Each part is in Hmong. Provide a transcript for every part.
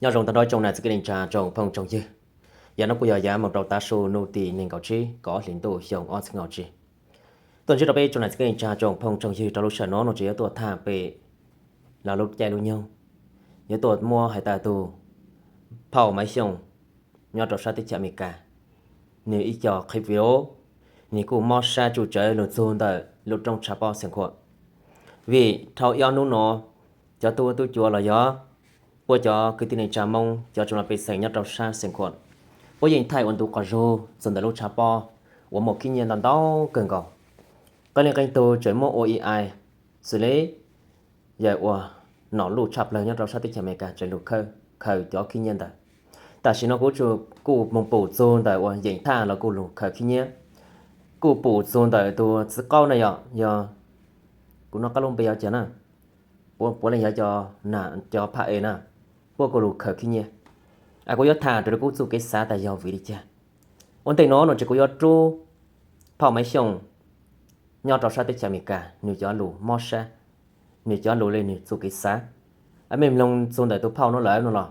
Nyob zoo tag nrho tsoom nam txiv kwv tij neej tsa tsoom phooj tsoom ywg, yav no kuj yog yav moos rau tav su ntuj tim nees nkaum tsib kaum ob hlis ntuj xyoo ob txhiab kaum tsib. Tuaj ntsib rau peb tsoom nam txiv kwv tij neej tsa tsoom phooj tsoom ywg rau lub sij hawm no no tseem yuav tuaj tham pem los lub caij lub nyoog, yuav tuaj muab hais tawm tus phauj Maiv Xyooj nyob rau sab teb chaws Amelikas, nws ib co qhib video, nws kuj mob sab tsuj tsawv lug txug ntawm lub roob tshav pob Xeev Khuam. Vim dhau ib ob hnub no cov tub tub cuav los yog puab cov kwv tij neej tsa Moob cov tsoom pej xeem nyob rau sab Xeev Khuam, puab yeej thaij ua ntu qhov zug txug ntawm lub tshav pob uas muaj khib nyiab ntau ntau kawg nkaus. Qee leej qee tug tseem muab ua ib ai, xws li yawg uas nom luj tshaj plawg nyob rau sab teb chaws Amelikas tseem lug khaws cov khib nyiab ntawd. Tam sim no kuv kuj moog pum txug ntawm uas yeem thaj los kuj lug khaws khib nyiab, kuj pum txug ntawm tus txiv qaub na yom, yog kuv nov qab lub npe yog cas na, puav leej yog cov phaj es na, puab kuj lug khaws khib nyiab. Kuv yuav tham raws li kuv txuj kev xav tas yog vim li cas. Ua ntej no no tseem kuv yuav rub phauj Maiv Xyooj nyob rau sab teb chaws Amelikas nws cov lus mob sab, nws cov lus li nws txuj kev xav. Mej mloog txug ntawm tus phauj no lawm no los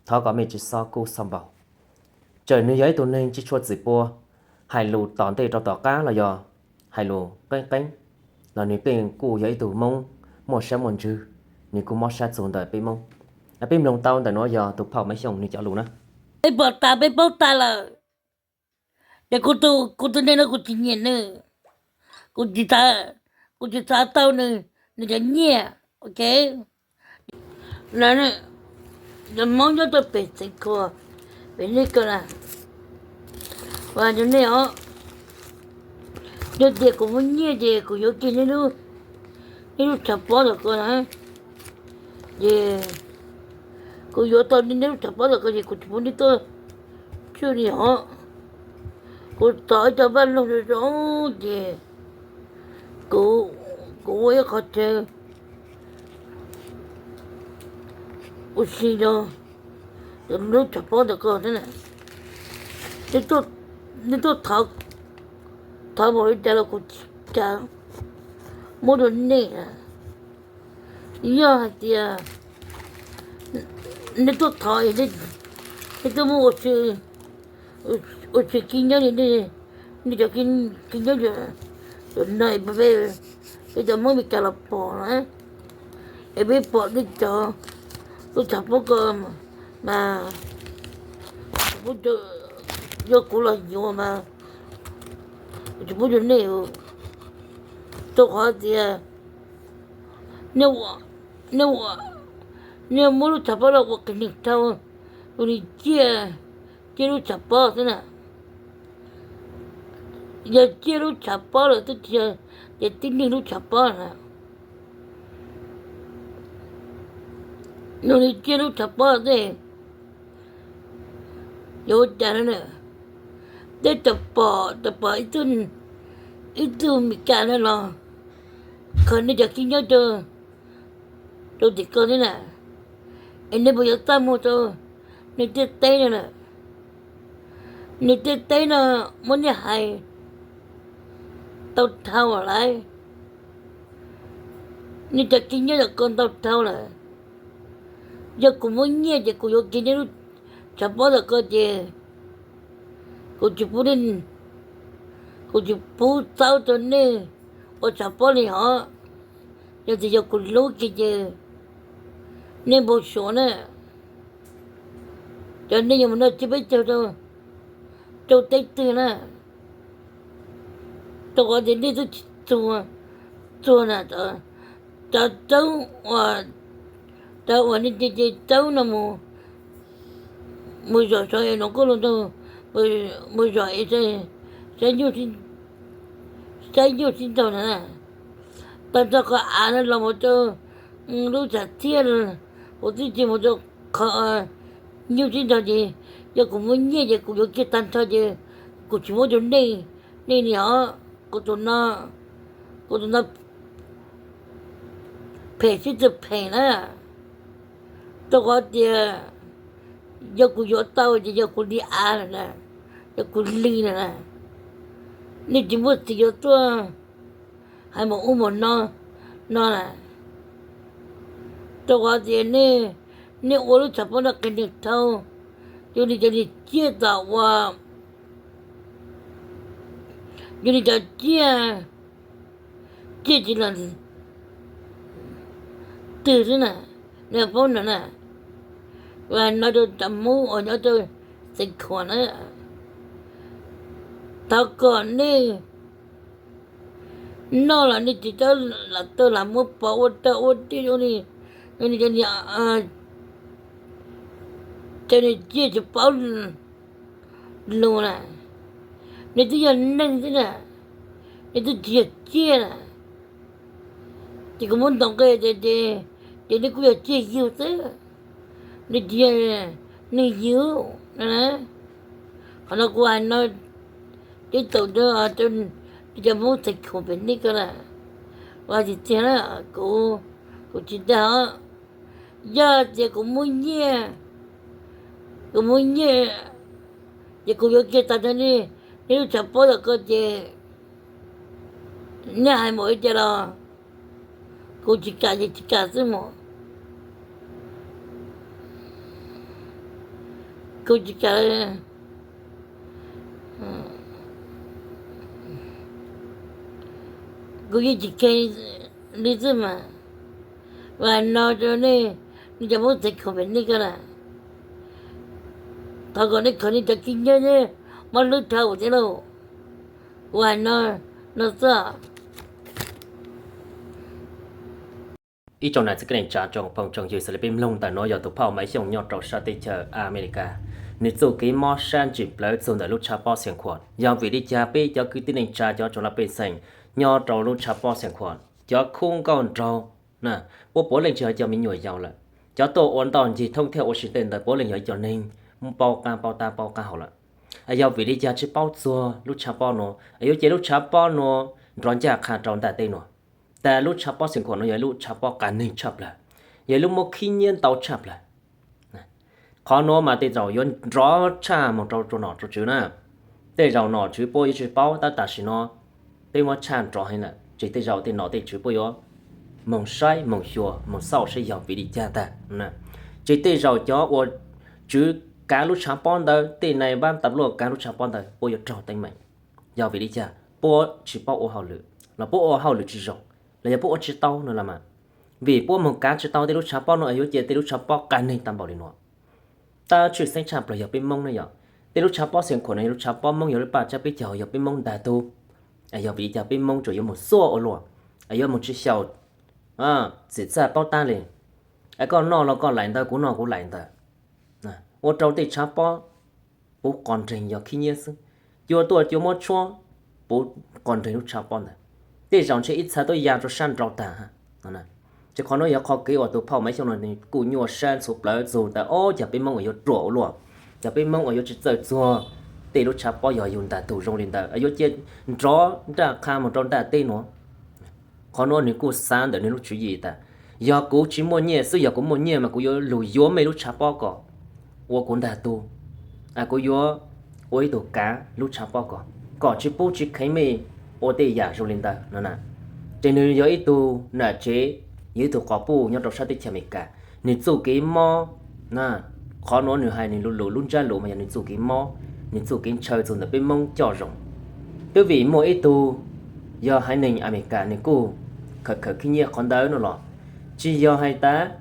thov kom mej tsi xob kub xob npau. Txawm nws yog ib tug neeg tsi tshua txwm pua, hais lus tom ntej rau tom qab los yog hais lus qeeb qeeb, los nws pheej kuj yog ib tug Moob muaj sab muaj ntsws, nws kuj mob sab txug ntawm peb Moob. Peb mloog tau ntawm nuav yog tus phauj Maiv Xyooj nws cov lus na. Peb pom tas peb paub tas lawm, ces kuv tus neeg no kuv tsis nyiam nws, kuv tsis xav, kuv tsis xav tau nws, nws cov nyiaj, ok. Cov Moob nyob rau pem Xeev Khuam, pem nej ko na, cov nej os, yog tias kuv muaj nyiaj ces kuv yuav kiag nej lub tshav pob ntawm ko na, ces kuv yuav tau nej lub tshav pob ntawm ko ces kuv tsis pub nej tuaj tswj li os. Kuv tov ib co vaj loog zoo zoo ces kuv ua ib qhov chaw ua si rau lub tshav pob ntawm ko thiab na. Nej tuaj thov mus li cas los kuv tsis kam muab rau nej. Yog hais tias nej tuaj thov, nej tuaj muab ua si khib nyiab li nej cov khib nyiab, cov no peb cov Hmoob Meskas los pom na, es peb pom nej cov lub tshav pob ko mas, yog kuv los yuav mas tsis pub rau nej, rau qhov tias nej muab lub tshav pob los ua qias neeg rau, ua li ciaj, ciaj lub tshav pob xwb na. Yog ciaj lub tshav pob lawm twb tsis yog tias tib neeg lub tshav pob na. Ua li ciaj lub tshav pob xwb, yuav ua cas na. Tej cov pom, cov pom ib tug Meskas no los khaws nej cov khib nyiab rau tim ko thiab na, es nej puas yuav txaj muag rau nej tej teb no na? Nej tej teb no muab nej hais tau dhau lawm, nej cov khib nyiab ntawm ko ntau dhau lawm. Yog kuv muaj nyiaj ces kuv yuav kiag nej lub tshav pob ntawm ko ces kuv tsis pub, kuv tsis pub txaub rau nej ua tshav pob li hos. Yog tias yog kuv hlub kiag ces nej npau suav na, cov nej yuav mus noj tsiab peb caug rau teb twg na. Rau qhov tias nej twb tsis txuag na, cov tsaub, cov uas nej ces tsaub no mus zom saum es no koj los ntag, mus zom es saib nyuj sib nraug na, tag nrho qhov av no los mus rau lub tshav txhiab, kuv twb tsis mus rau qhov nyuj sib nraug ces yog kuv muaj nyiaj ces kuv yuav kiag tag nrho ces kuv tsis muab rau nej, nej li os. Kuv tus no, kuv tus no phem sib tw phem na, rau qhov tias yog kuv yuav tau ces yog kuv li av lawm na, yog kuv li lawm na. Nej tsis muaj txiv yuav tuaj hais mus ub mus no no na, rau qhov tias nej Nej ua lub tshav pob no qias neeg dhau, yog li cov niag ciaj tom ua, yog li cov ciaj, ciaj tsis los twg xwb na, nej paub no na. Ua no rau cov Hmoob uas nyob rau Xeev Khuam na, thov kom nej noj los nej tsis txhob lam tau lam muab pov ua roj ua tiaj zoo li, zoo li cov niag, cov niag ciaj tsis paub lus na. Nej twb yog neeg xwb na, nej twb tsis yog ciaj na. Ces kuv muab ntaus nqi tias ces, ces nej kuj yog ciaj yug xwb, nej tsis yog neeg yug na. Qhov no kuv hais no tib tug rau cov Hmoob Xeev Khuam pem nej ko na, ua tsis tiag na, kuv, kuv tsis dag os. Yog tias kuv muaj nyiaj, kuv muaj nyiaj, ces kuv yuav kiag tag rau nej, nej lub tshav pob tom ko ces nej hais mus ua cas los kuv tsis kam ces tsis kam xwb mas. Kuv tsis kam, kuv yeej tsis kam li xwb mas. Vam no rau nej, nej cov Hmoob Xeev Khuam pem nej ko na, thov kom nej khaws nej cov khib nyiab, mob hlwb dhau thiab lauj. Kuv hais no, no xwb. Ib tsoom niam txiv kwv tij neej tsa tsoom phooj tsoom ywg, xws li peb mloog ntawm no yog tus phauj Maiv Xyooj nyob rau sab teb chaws Amelikas, nws txuj kev mob sab ntsis plawv txug ntawm lub tshav pob Xeev Khuam. Yog vim li cas peb cov kwv tij neej tsa cov tsoom laj pej xeem nyob rau lub tshav pob Xeev Khuam, cov khub nkauj nraug, puab puav leej tsis hais cov me nyuam yaus lawm, cov tuaj ua ntoj ncig thoob thiab ua si tej ntawd puav leej yog ib co neeg paub qab paub tab paub qab hau lawm. Yog vim li cas tsis paub txuag lub tshav pob nuav, yuav cia lub tshav pob nuav nrov ncaj qha rau ntaj teb nuav? Tas lub tshav pob Xeev Khuam nuav yog lub tshav pob qas neeg tshaj plawg, yog lub muab khib nyiab ntau tshaj plawg. Qhov nuav mas tej zaum yuav nrov tshaj moog rau tsuas nom tsuas tswv na. Tej zaum nom tswv puab yuav tsis paub, tab tam sim no peb muab tshaj nrov heev lawm, ces tej zaum tej nom tej tswv puab yuav moog saib moog xyuas moog xauj saib yog vim li cas tag. Ces tej zaum cov uas tswv kaav lub tshav pob ntawd, tej nai vab tas luaj kaav lub tshav pob ntawd puab yuav raug teeb meem. Yog vim li cas? Puab tsis paub ua hauj lwm los puab ua hauj lwm tsis zoo, los yog puab ua tsis tau no los mas. Vim puab moog kaav tsis tau tej lub tshav pob nuav yuav cia tej lub tshav pob qas neeg tag npaum li nuav. Tab tshwj xeeb tshaj plaws yog peb Moob ne yom. Tej lub tshav pob Xeev Khuam no yog lub tshav pob Moob, yog lub paj tsab peb caug yog peb Moob ntag tug. Yog vim li cas peb Moob tsuas yuav moog xuaj ua luaj, yuav moog tsis xyaum txim txaj paub tab li? Koj noj los koj laim ntawd, kuv noj kuv laim ntawd, ua rau tej tshav pob puv qos nreeg yog khib nyiab xwb. Cua tuaj cua muab tshuab puv qos nreeg lub tshav pob ntawd, tej zaum ntshe ib txha tuaj ya rau sab nraud tag. Ces qhov nuav yog qhov kev uas tus phauj Maiv Xyooj no kuj nyuaj sab ntxhuv plawv txug tas, o, cog peb Moob uas yuav ruam ua luaj, cog peb Moob uas yuav tsis txawj txuag tej lub tshav pob yog yug ntag tug zoo li ntawd, yuav cia nrov nraj qha moog rau ntaj teb nuav. Qhov nuav nwg kuj xav ntawm nwg lub tswv yim tas, yog kuv tsis muaj nyiaj xwb, yog kuv muaj nyiaj mas kuv yuav lug yuav mej lub tshav pob ko ua kuv ntag tug, kuv yuav ua ib tug kaav lub tshav pob ko, kom tsis pub tsis kheev mej ua tej yam zoo li ntawd no na. Ces nwg yog ib tug nam tsev, yog ib tug quas puj nyob rau sab teb chaws Amelikas, nwg txuj kev mob, qhov nuav nwg hais nwg lub ntsab lus mas yog nwg txuj kev mob, nwg txuj kev ntshaw txug ntawm peb Moob coj zoo. Twb vim muaj ib tug yog haiv neeg Amelikas nwg kuj khaws khaws khib nyiab qhov ntawd no los, tsis yog hais tas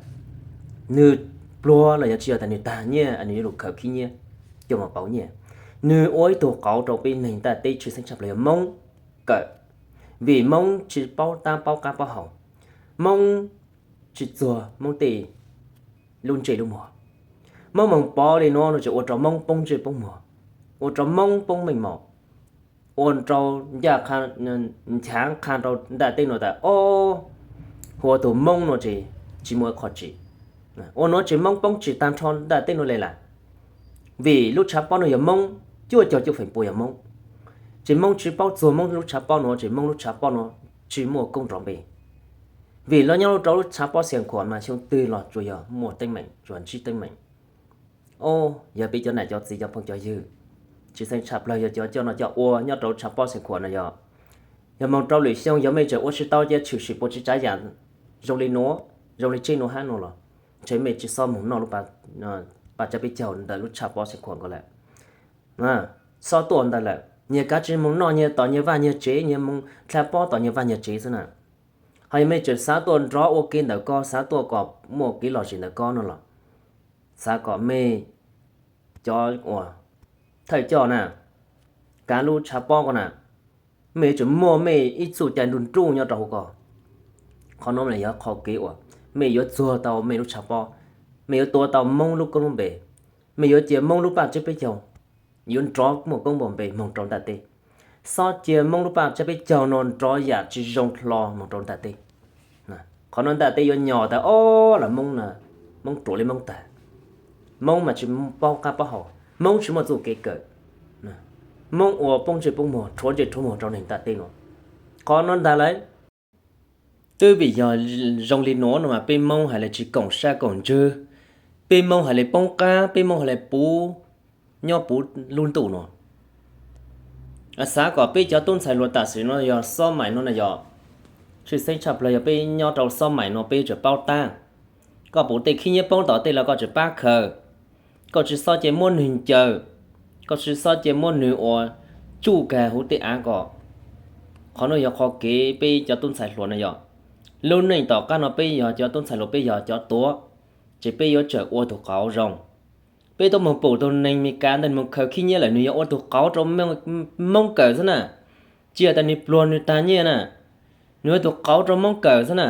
nwg pluag los yog tsis yog tas nwg tag nyiaj nwg yuav lug khaws khib nyiab coj moog pauv nyiaj. Nwg ua ib tug qauv rau peb neeg ntaj teb tshwj xeeb tshaj plaws yog Moob kawm, vim Moob tsis paub tab paub qab paub hau, Moob tsis txuag Moob tej lub ntsej lub muag. Moob moog pov li nuav no tseem ua rau Moob poob ntsej poob muag, ua rau Moob poob meej mom, ua rau ncaj qha, nchaav qha rau ntaj teb nuav tas, o, hu ua tug Moob nuav tseem tsis muaj qhov tsim. Ua nuav tseem Moob poob tsis tag nrho ntaj teb nuav le lawm, vim lub tshav pob nuav yog Moob, cuaj caug cuaj feem pua yog Moob. Tseem Moob tsis paub txuag Moob lub tshav pob nuav, tseem Moob lub tshav pob nuav tsis muaj koob nrov npe. Vim los nyob rau lub tshav pob Xeev Khuam mas xyoo twg los tsuas yog muaj teeb meem, tsuas ntsib teeb meem. O, yog peb cov nam cov txiv cov phooj cov ywg, tshwj xeeb tshaj plaws yog cov coj noj coj ua nyob rau lub tshav pob Xeev Khuam no yog, yog moog rau lwm xyoo yog mej tseem ua tsis tau cia tshwm sim puas tsis tsav yam zoo li nuav, zoo li tseg nuav hab nuav los, ntshe mej tsi xob moog noj lub paj tsab peb caug ntawm lub tshaj pob xeem khuam ko lawm. Xob tuaj ntawd lawm, nyias kav tsi moog noj nyias tom nyias vaj nyias tsev, nyias moog dlha pob tom nyias vaj nyias tsev xwb na. Ho yog mej tseem xav tuaj nrov ua ke ntawm ko, xav tuaj kom muaj kev lom zem ntawm ko no los, xav kom mej cov uas thawj coj na, kav lub tshaj pob ko na, mej yuav tsum muaj mej ib txuj cai nruj nruj nyob rau hauv ko. Qhov no yog qhov kev uas mej yuav txuag tau mej lub tshaj pob, mej yuav tuav tau Moob lub koob lub npe, mej yuav cia Moob lub paj tsab peb caug yuav nrov muaj koob muaj npe moog rau ntiaj teb. Xob cia Moob lub paj tsab peb caug no nrov yam tsi zoo hlo moog rau ntiaj teb. Qhov no ntiaj teb yuav nyo tas, o, los Moob, Moob ruam li Moob tag. Moob mas tsi paub qab paub hau, Moob tsi muaj txuj kev kawm, Moob ua poob ntsej poob muag, rhuav ntsej rhuav muag rau neeg ntiaj teb no. Qhov no ntag lawm. Twb vim yog zoo li nuav no mas peb Moob hais li tsi koom sab koom ntswg, peb Moob hais li poob qab, peb Moob hais li puv, nyob puv lub ntuj no. Xav kom peb cov tub ntxhais hluas tam sim no yog xob maim no na yog, tshwj xeeb tshaj plawg yog peb nyob rau xob maim no peb yuav tsum paub tab. Koj pum tej khib nyiab poob tom tej los koj tsum pab khaws, koj tsi xob cia muab nwg ncaws, koj tsi xob cia muab nwg ua tsuj kag huv tej av ko. Qhov no yog qhov kev peb cov tub ntxhais hluas no yog, lub neej tom qab no peb yog cov tub ntxhais hluas peb yog cov tuav, ces peb yuav tsum ua tug qauv zoo. Peb tub moog pum tug neeg Amelikas ntawd moog khaws khib nyiab lawm nwg yog ua tug qauv rau Moob kawm xwb na, tsi yog tas nwg pluag nwg tag nyiaj na, nwg ua tug qauv rau Moob kawm xwb na.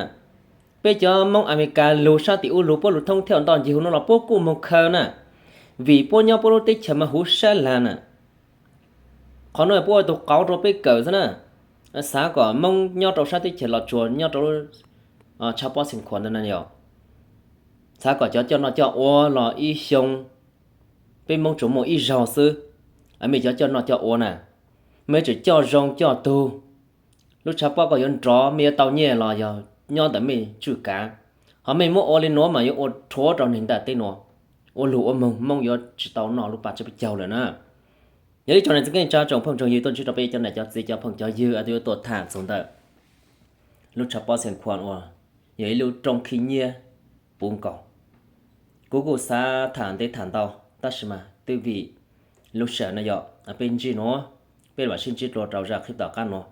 Peb cov Moob Amelikas lug sab tim ub lug puab lug thoob thiab ntoj ncig huv no los puab kuj moog khaws na, vim puab nyob puab lub teb chaws mas huv sab lag na. Qhov no puab ua tug qauv rau peb kawm xwb na. Xav kom Moob nyob rau sab teb chaws Los Tsuas nyob rau lub tshaj pob Xeev Khuam ntawd na yog, xav kom cov coj noj coj ua los ib xyoo peb Moob tsuas muaj ib zaug xwb. Mej cov coj noj coj ua na, mej yuav tsum coj zoo coj tug. Lub tshaj pob koj yuav nrov, mej yuav tau nyiaj los yog nyob ntawm mej tswj kav, ho mej muab ua li nuav mas yuav ua rhuav rau neeg ntiaj teb nuav, ua lug ua moog Moob yuav tsi tau noj lub paj tsab peb caug lawm na. Yog ib tsoom nam txiv keej tsa tsoom phooj tsoom ywg tuaj ntsib rau peb cov nam cov txiv cov phooj cov ywg, a, tuaj yuav tuaj tham txug ntawm lub tshaj pob Xeev Khuam uas yog ib lub rooj khib nyiab puv nkaus. Kuv kuj xav tham ntev tham ntau, tab sis mas twb vim lub sij hawm no yog peb ntsib nuav, peb mam sib ntsib dlua rau zaj clip tom qab nuav.